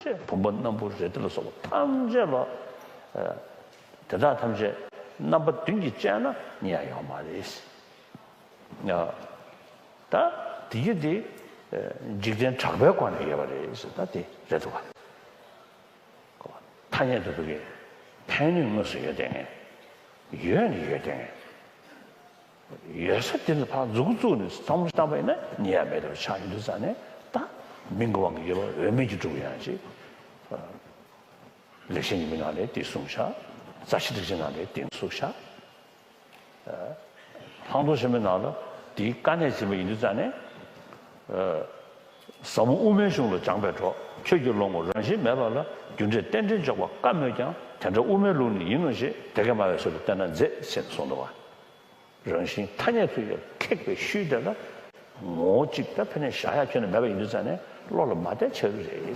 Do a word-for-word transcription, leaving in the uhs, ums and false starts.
ཚེ་བུམ་པ་སྣམ་བུ་རེ་ལྡེ་ལ་སོགས་པ་ཐམས་ཅད་ལ། ཨ། དེ་དག་ཐམས་ཅད་རྣམ་པ་བདུན་གྱིས་དཔྱད་ན་རྙེད་ཡ་ཡོད་མ་རེད། ཨ། ད་དེ་ཡི་དེ། ཨ། འཇིག་རྟེན་གྲགས་པའི་སྒོ་ནས་ཡོད་པ་རེད་ཟེར། ད་དེ་རེད་འདུག་ག། ཐ་སྙད་དུ་འདུག་གི། ཕན་ནུས་དངོས་སུ་ཡོད་དེ་ངེས། ཡོད་ནི་ཡོད་དེ་ངེས། ཡོད་ས་དེ་ལ་ཕར་མཛུབ་གུ་བཙུགས་ནས་བསམ་བློ་བཏང་པ་ཡིན་ན་རྙེད་ཡ་མེད་པ་ཆགས་ཡོང་དུས་ཙང་ནས། ད་མིང་གི་དབང་གིས་ཡོད་པ་འོས་མིན་གྱི་སྒྲུབ་ཡང་ཅིག། ལེགས་བཤད་ཉི་མའི་ནང་ལས་དེ་གསུངས་ཤག། རྩ་ཤེ་ཊཱིཀ་ཆེན་ནང་ལས་དེ་གསུངས་ཤག། ལྷག་མཐོང་ཆེན་མོའི་ནང་ལ་དེའི་དཀའ་གནད་ཟིན་པ་ཡིན་དུས་ཙང་ནས། ཟབ་མོ་དབུ་མའི་གཞུང་ལ་སྦྱངས་པའི་གྲོགས། ཁྱོད་ཀྱིས་བློ་ངོར་རང་བཞིན་མེད་པ་ལ། རྒྱུ་འབྲས་རྟེན་འབྲེལ་འཇོག་པ་དཀའ་མོད་ཀྱང་། དེ་འདྲ་དབུ་མའི་ལུགས་ནི་ཡིན་ནོ་ཞེས། དེ་སྐད་སྨྲ་བའི་ཚུལ་ལ་བལྟས་ན་མཛེས་ཟེར་ནས་གསུངས་འདུག་བ། རང་བཞིན་ཐ་སྙད་དུ་ཡང་ཁེགས་པའི་ཤུལ་དེ་ལ་ངོ་བོ་གཅིག་ད་ཕན་ནས་བཞག་ཡ་ཁྱོན་ནས་མེད་པ་ཡིན་དུས་ཙང་ནས་བློ་ལ་མ་བདེ་ཆེ་རུ་རེད།